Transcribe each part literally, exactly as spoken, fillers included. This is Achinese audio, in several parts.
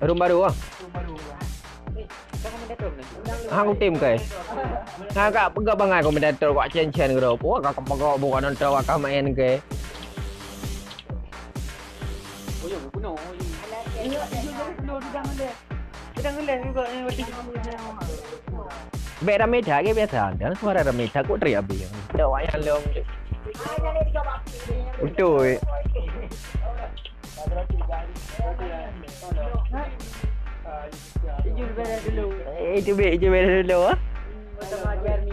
Room baru ah. Hang kutem kai. Hang ka peugah bangai komentator kok cen-cen keudroe. Puah ka peugah bukan nonton ka main kai. Bèk ramé that ke biasa. Dan suara ramé that kok teriak abis. Tak wayang long. Betul. Ijul bela dulu. Eh, itu bèk, itu bela dulu ah. Bersama Jeremy.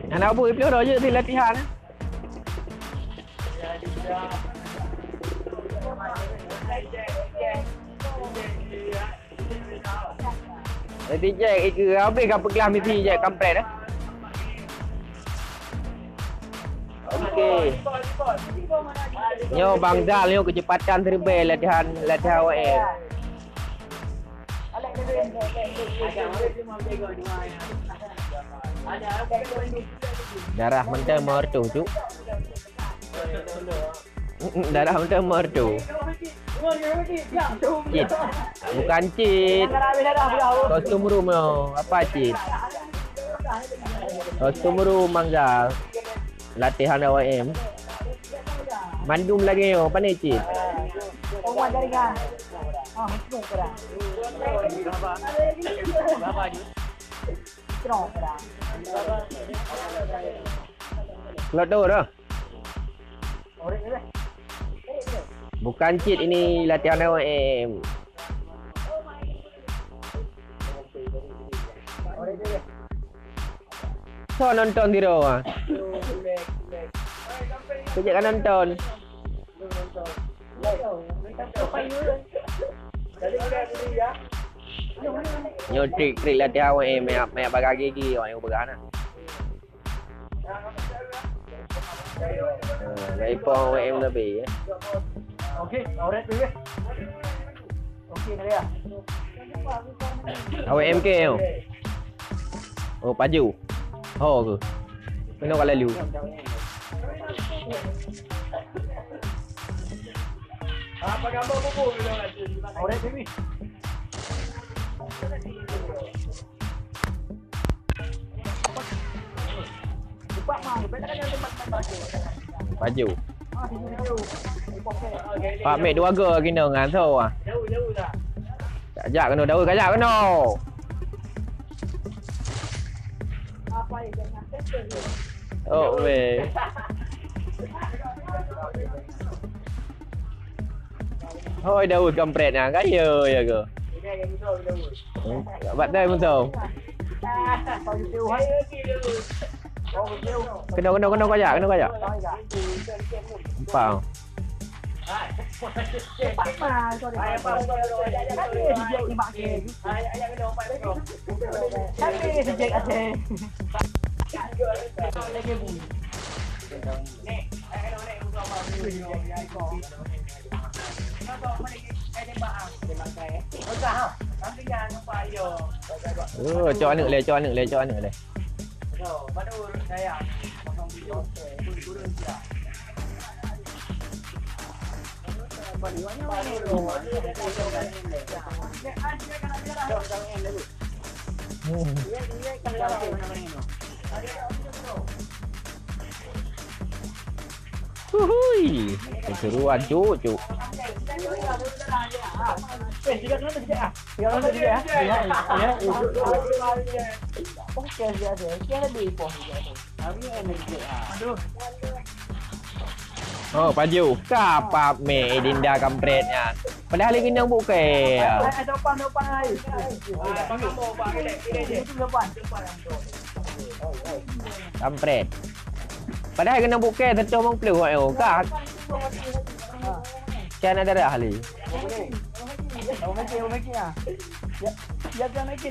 Anak bu ipluh roh je di latihan. Jadi Jack, itu habis ka peuglah misi Jack kampret eh. Okey. Nyoe Bang Zal nyoe keucepatan terbaik latihan latihan awak eh. Darah mentah mertu cuk. Darah mentah mertu. Cit. Bukan cit. Kostum room nyoe. Apa cit? Kostum room Bang Zal. Latihan awak em. Mandum lagèe nyoe, pane cit. Lotto dah. Bukan cit ini latihan awak em. So nonton di roh ah. Kejap kan nonton. Nyoe trik-trik latihan awak eh, meuyak, meuyak bagah gigi awak nyang peugah na. Ha, dari pohon W M lebih ya. Okey, alright dulu ya. Okey, Maria. Awak M K tu. Oh, paju. Ho ke? Kena kat lalu. Apa gambar buku? Alright, baby. Paju. Pak Mek dua go kena ngan so ah. Kajak kena daun, kajak kena. Oh weh. Hoi daun kampret nyan kaya ya ke. Bat dai musuh. Kena kena kena kajak, kena kajak. Empat. Oh, cok aneuk lé, cok aneuk lé, cok aneuk lé. Huhui, keseruan cucu. Oh, paju. Ka pap mé Dinda kampret nyan. Padahai lagi nang bukai. Kampret. Padahai kena bukai seratus lima puluh watt tu. Ka. Kan ada dah ahli.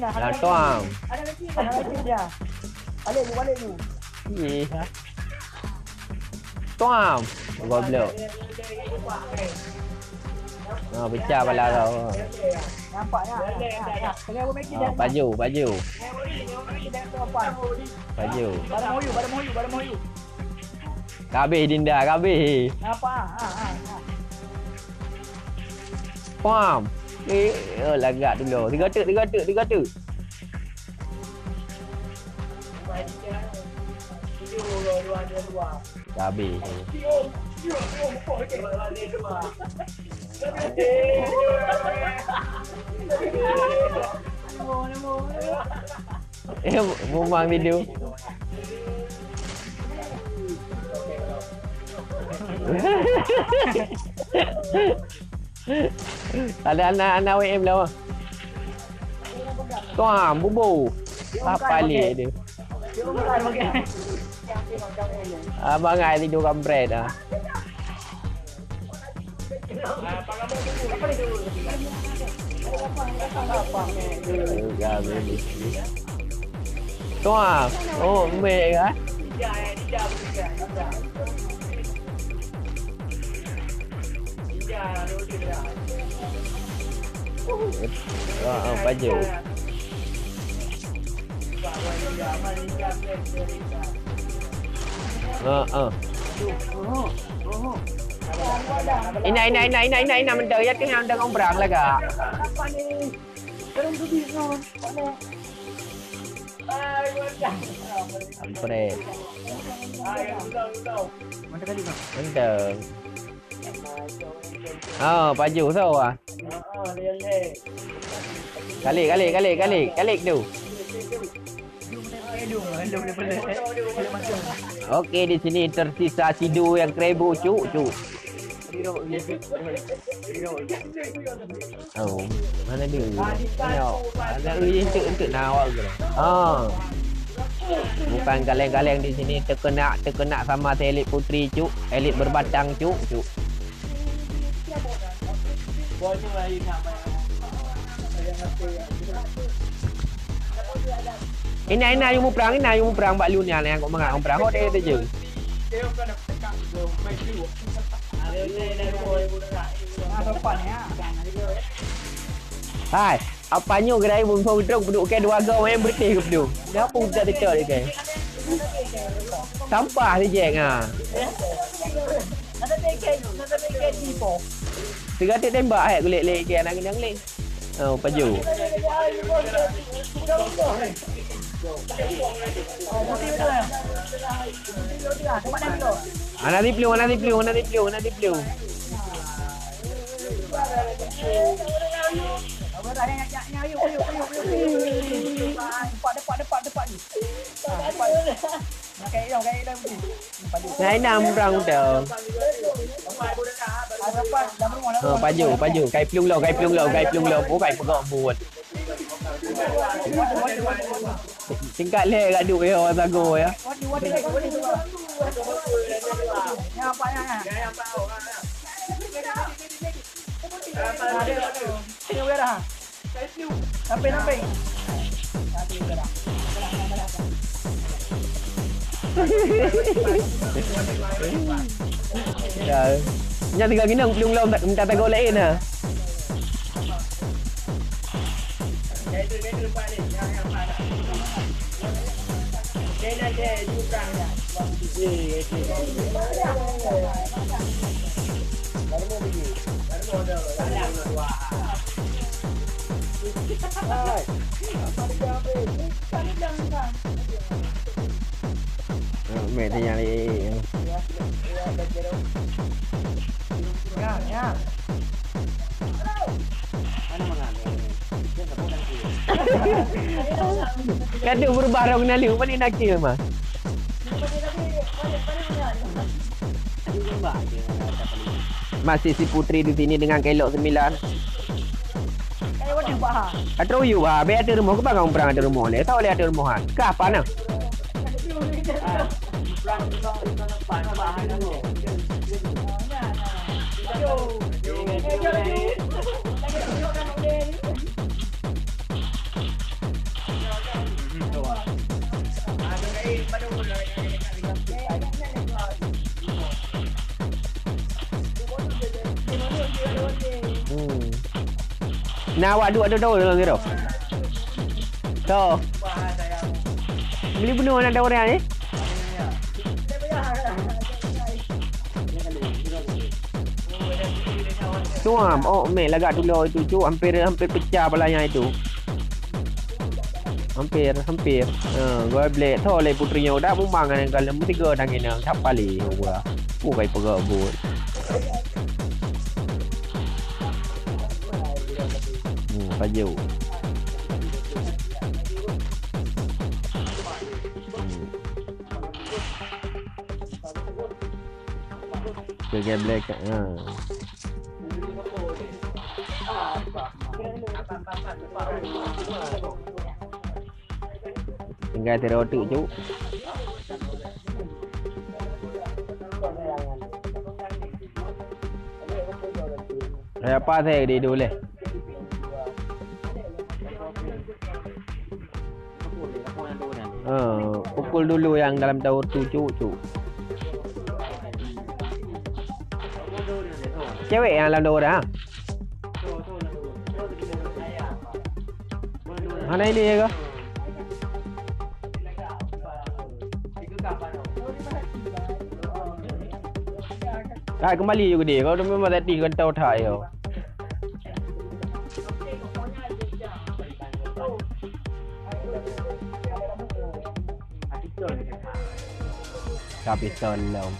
Nah, tuang. Balik ni, balik ni. Iya. Tuam. Goblok. Ha, pecah pala kau. Nampak ya? Ya, ya, ya. Tengah bermain. Ha, paju, paju. Paju. Pada mau you, pada mau you, pada mau you. Kabeh Dinda, kabeh. Nampak? Ha, ha, ha. Pam. Eh, oh, lagak dulu. Tiga tek, tiga tek, tiga tek. Dah habis. Eh, memang video. Ada anak-anak W M lah. Tuan, bubu. Apa leh dia? Abang ai tidur kampret dah. Tuan, oh, mek kan? Ah, ah, paju. Ah, ah. Ina, ina, ina, ina, ina, ina, mentang ya teuh yang dang umrah lagak. Kampret. Mentang. Ha, paju tau ah. Kalik, kalik, kalik, kalik, kalik tu. Okey, di sini tersisa sidu yang keribu, cuk, cuk. Oh, mana dia? Tengok. Ada ui entuk-entuk na awak ke? Ha. Bukan kaleng-kaleng di sini terkena, terkena sama si elit putri, cuk. Elit berbatang, cuk, cuk. Ina, ina, yue muprang, ina, yue muprang bak lôn nyan, nyang kok mangat muprang. Ho deh tu je. Hai, apa nyoe gerai bungkong trok peuduek ke dua go main beureutéh ke peuduek. Dah pun tak tecok lagi. Sampah reject ha. Tiga tik tembak hai kulek lek ke anak kenyang lek. Oh, paju. Anak diplu, anak diplu, anak diplu, anak diplu. Depan, depan, depan, depan. Nah, ina murang tu. Ha, paju, paju. Kai plueng lom, kai plueng lom, kai plueng lom. Oh, kai pegok buet. Tingkat leh kat duek ya, orang sago ya. Sampai, sampai. Ya. Nya tinggal gini belum lom minta tago lain lah. Mek tanya ni. Ya, ya. Kadu berubah rong nalu, mana nak kira mah? Masih si Putri di sini dengan kelok sembilan. Atau yuk ha, be ada rumah ke bangang perang ada rumah leh. Tahu leh ada rumah kan? Kah apa nah? Na awak duek atau daun dalam sira? Toh. Beli bunoe na daun nyan, eh? Tuam, oh, mek lagak tulo itu, cuk, hampir, hampir pecah pala nyan itu. Hampir, hampir. Ha, gol black. Tho lé putri nyoe dak mumang ngon kalon meusigo dan kena. Sapa lé gua? Ku kai peugah buet. Hmm, pajoh. Hmm. Ke geblek, ha. Tinggai sidroe teuk, cuk. Eh, apa saya di dulu leh? Eh, pukul dulu yang dalam tower tu, cuk, cuk. Cewek yang dalam tower, ha? Mana ini ya, kah? Hai, kembali juga dia. Kau dah memang tadi kau tahu tak, yo? Tapi tolong.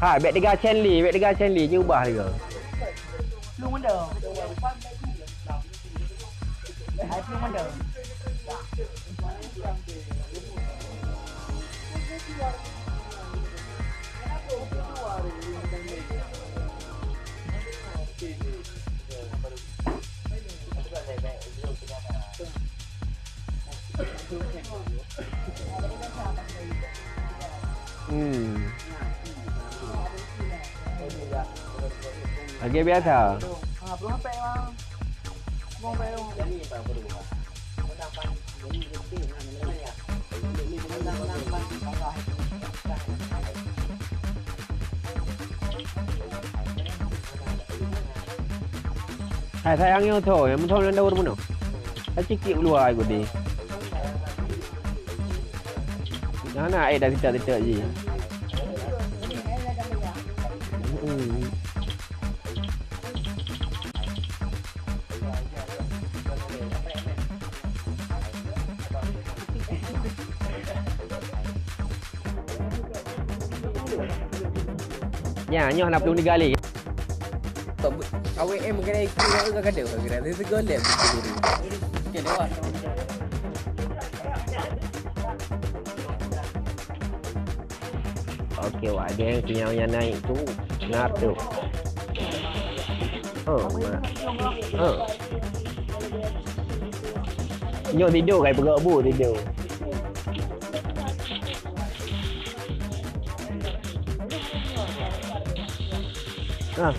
Ha, bèk tiga Chen Li, bèk tiga Chen Li, jubah lagi. Hmm. Lagèe biasa. Hai sayang nyoe tho, nyang meuthon lam daur bunoe. Ka cikik u luwa ai gudi. Nah, nah, eh, dah tidak-tidak ji. Hmm. Nya, nyoh hana plueng tiga lé. Awak em kena ikut orang kata, kena segala. Okey, wah, geng, sinyal yang naik tu, benar tu. Oh, mak. Oh. Nyoh tidur, kai pegok bu tidur. Ha.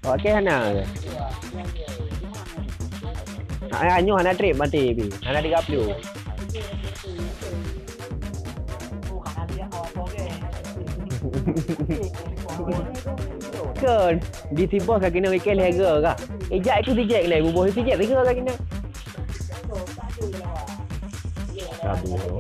Awak ke hana ke? Ha, nyoh hana trip mati pi. Hana tiga puluh. Kan, di si bos ka kena weekend lhèe ga kah? Eh, jak itu si Jack leh, buboh si Jack tiga ka kena. Sabi tu.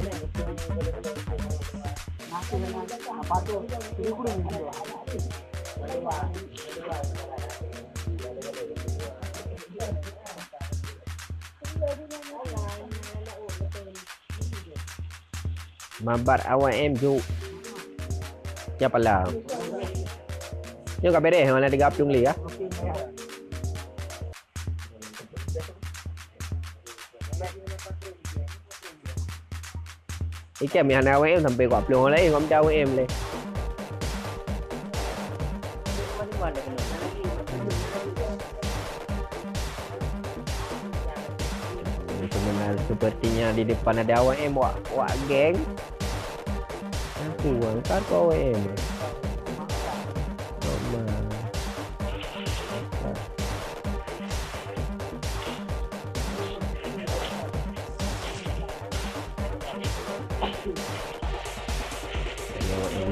Mabat awak em ju. Siapa lah? Nyoe ka beres, mana tiga puluh lé ya? Ikan mie hana awak em sampai kuat peuleueng lain, ngom dah awak em leh. Sebenarnya sepertinya di depan ada awak em, wak, wak geng. Aku angkat kau em.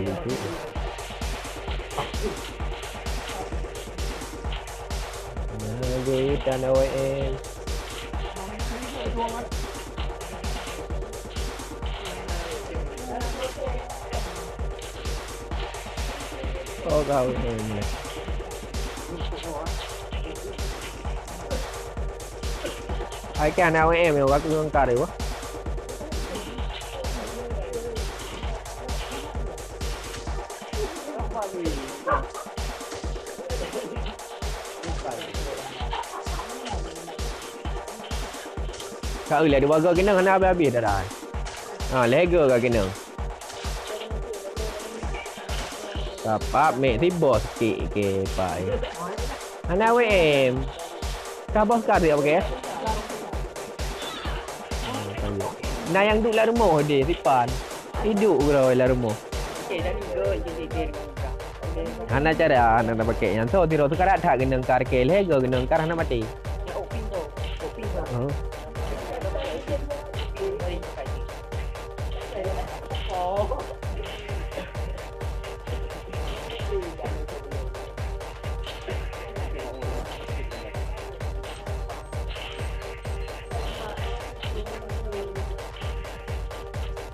Nah, duit dan A W M. Oh, kau ini. Ai kan A W M ya, waktu ngon kar ya. Ka ulèe dua go keunong hana habéh-habéh dah, dah. Ha, lhèe go ka keunong. Ka pap mek si bos kik ke pai. Hana W M. Ka bos ka siap pakai? Na nyang duek lam rumoh deh, sipan. Iduek keudroe lam rumoh. Hana cara, hana pakai nyan. So, tiro seukarat that geunong kar ke lhèe go geunong kar hana maté. Huh?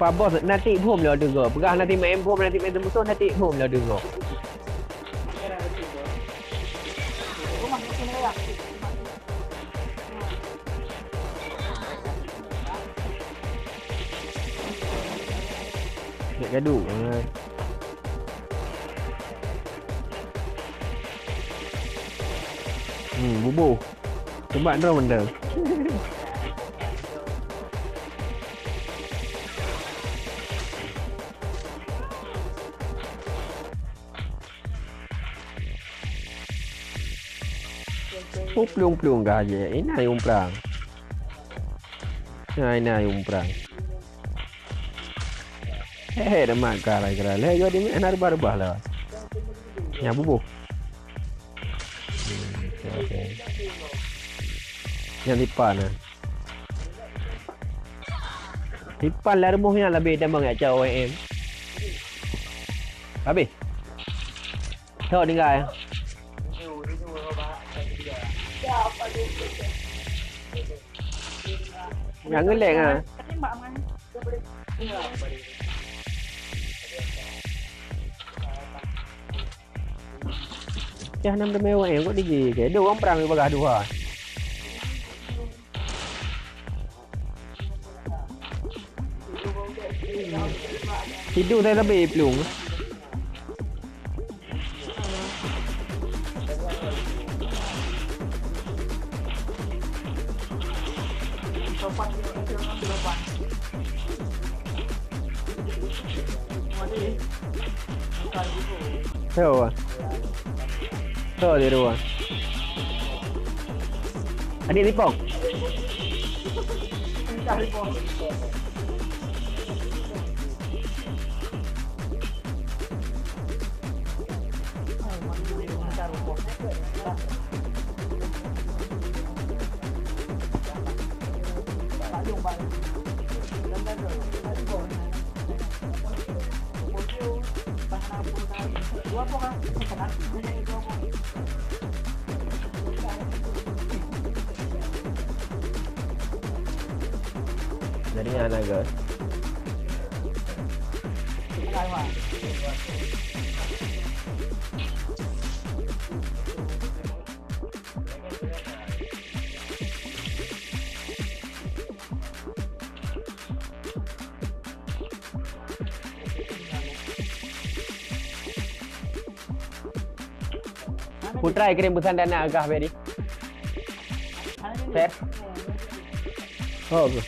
Pak Bos, na tiep phôn lôn teugoe. Peugah na tiep main phôn, na tiep main musoh, na tiep phôn lôn teugoe. Nak gaduh, eh. Hmm, bubuh. Teumbak droe mantong. Oh, plueng-plueng ka jeh. Inan yum prang. Nah, inan yum prang. He, he, dah mat ka rai-rai. Lhèe go di meu'en na reubah-reubah lah. Nyan buboh. Hmm, oke, oke. Nyan sipan nah. Sipan lah rumoh nyan leubeh tamong jak cok O M. Habéh. Tok tinggai. Nyang ngeuleng ah. Yah, nam teumé wai, kok digi ke? Dua urang prang bagah dua. Tidu tai tapi plueng. Soe? Soe di luwa? Adik Lipong. Jadi, anak guys. Putra kirim pesan dana agah beri. Fair. Oh, okay.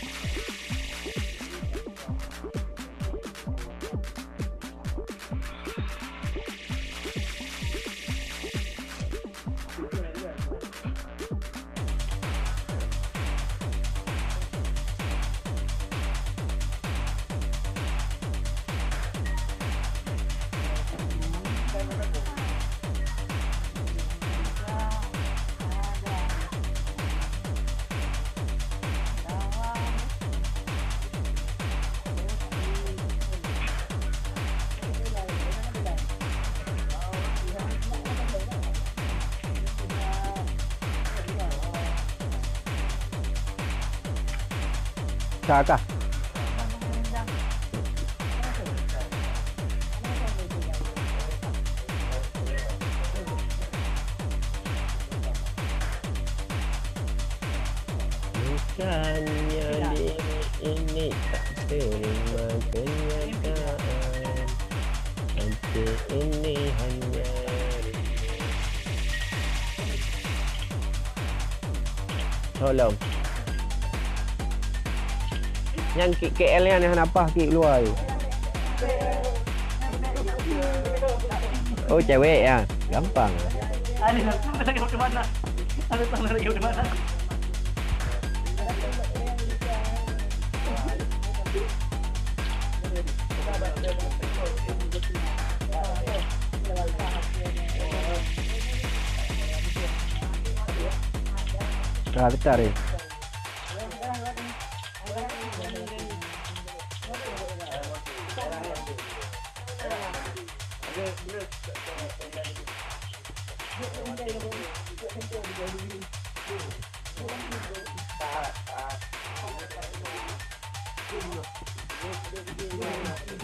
Sa kah? Bukannya diri ini tak terima kenyataan, tapi ini hanya rindu. Tolong. Nyang K L nyan hana paih keu luwa tu. Oh, cewek ya. Gampang. Ka, getar, eh.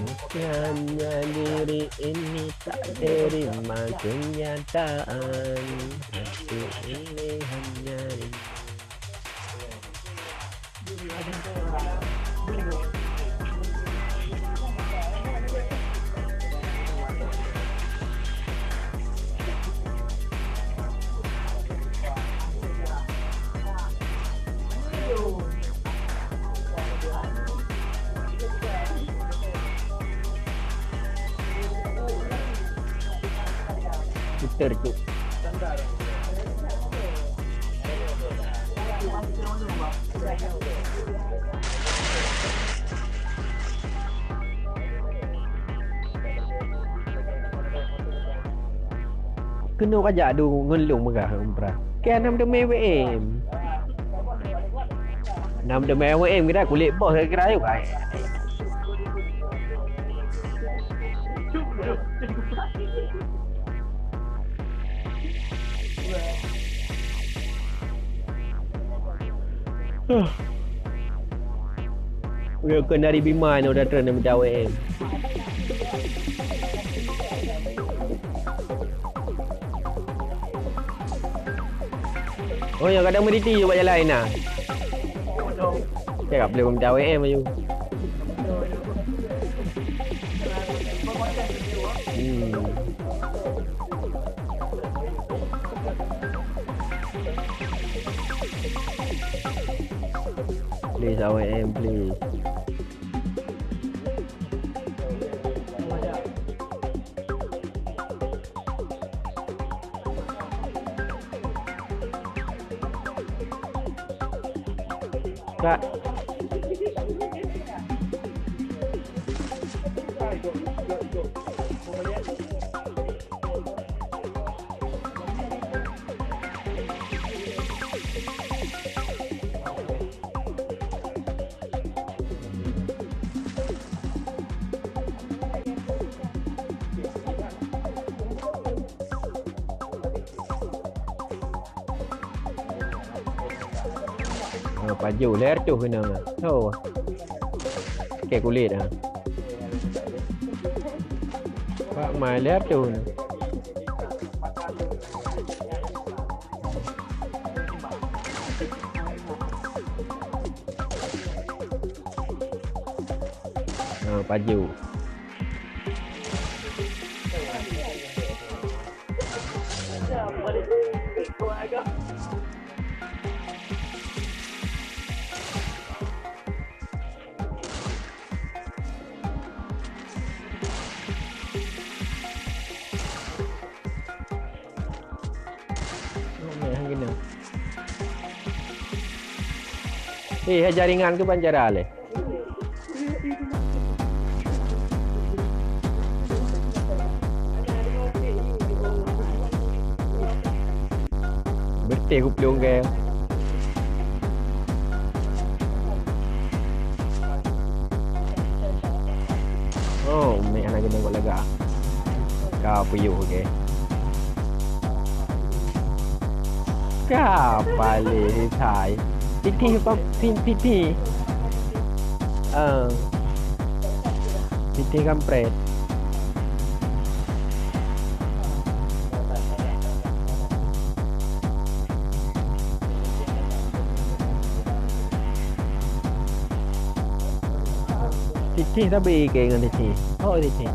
Bukannya diri ini tak terima kenyataan, tapi ini hanya rindu. Putar tu. Keunoe kajak adu ngon lôn meugah umrah. Keu nam teumé W M. Nam teumé W M kira kulét boh kira yuk ai. Huh. Udah kena dari Bima ni udah turun dari W M. Oh, yang kadang meriti juga jalan nah. Cakap boleh minta W M ayu. Hmm. Please, R Y M, please. Kak. Ha, pajoh, lhèe reutôh keunoe. Oh. Sakét kulét, ha. Pak mai lhèe reutôh keunoe. Ha, pajoh. Eh, hai jaringan keuh ban cara lé. Beuteh kuplueng keu. Oh, mik hana geunong lagak. Ka puyuh ke. Ka paléh hai. Piti, piti. Ah. Titéh kampret. Titéh sabe keu ngon titéh. Oh, titéh.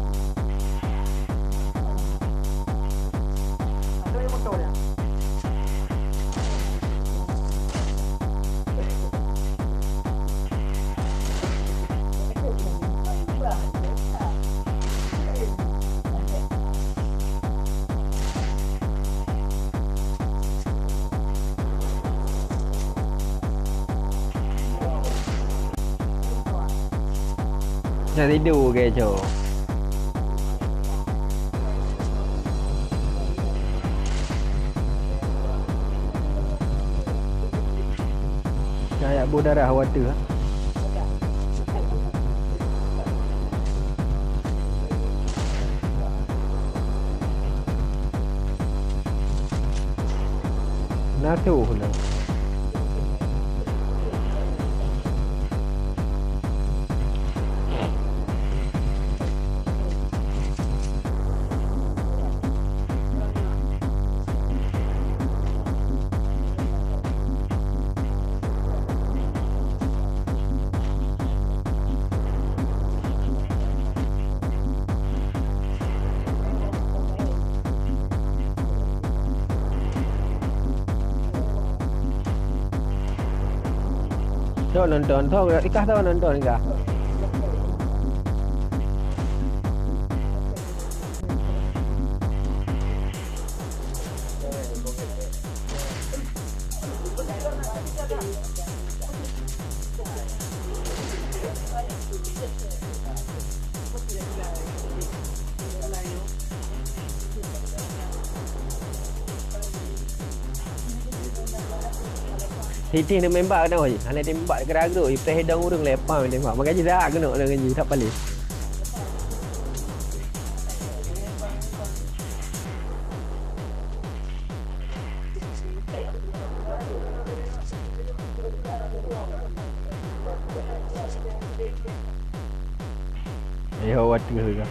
Nak tidur ke, Cok? Nyan jak boh darah water. Na tuh lah. Sok nonton, sok ikah, sok nonton ikah. Titéh neuk meumbak keunoe jih. Hana teumbak geura-geurok, ipreh idong ureueng lé pam teumbak. Maka jih dak keunoe ngon jih, that paléh. Eh, ho, wateue ka.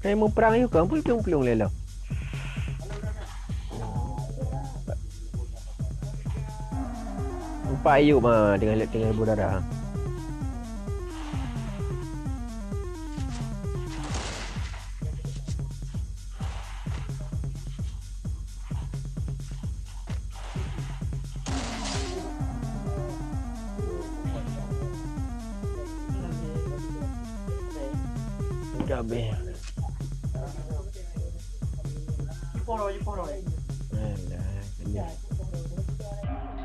Hai, muprang yue kong, peue plueng-plueng lé lom. Empat yub ma, teungoh, teungoh boh darah. Udah habéh. Alah, ini.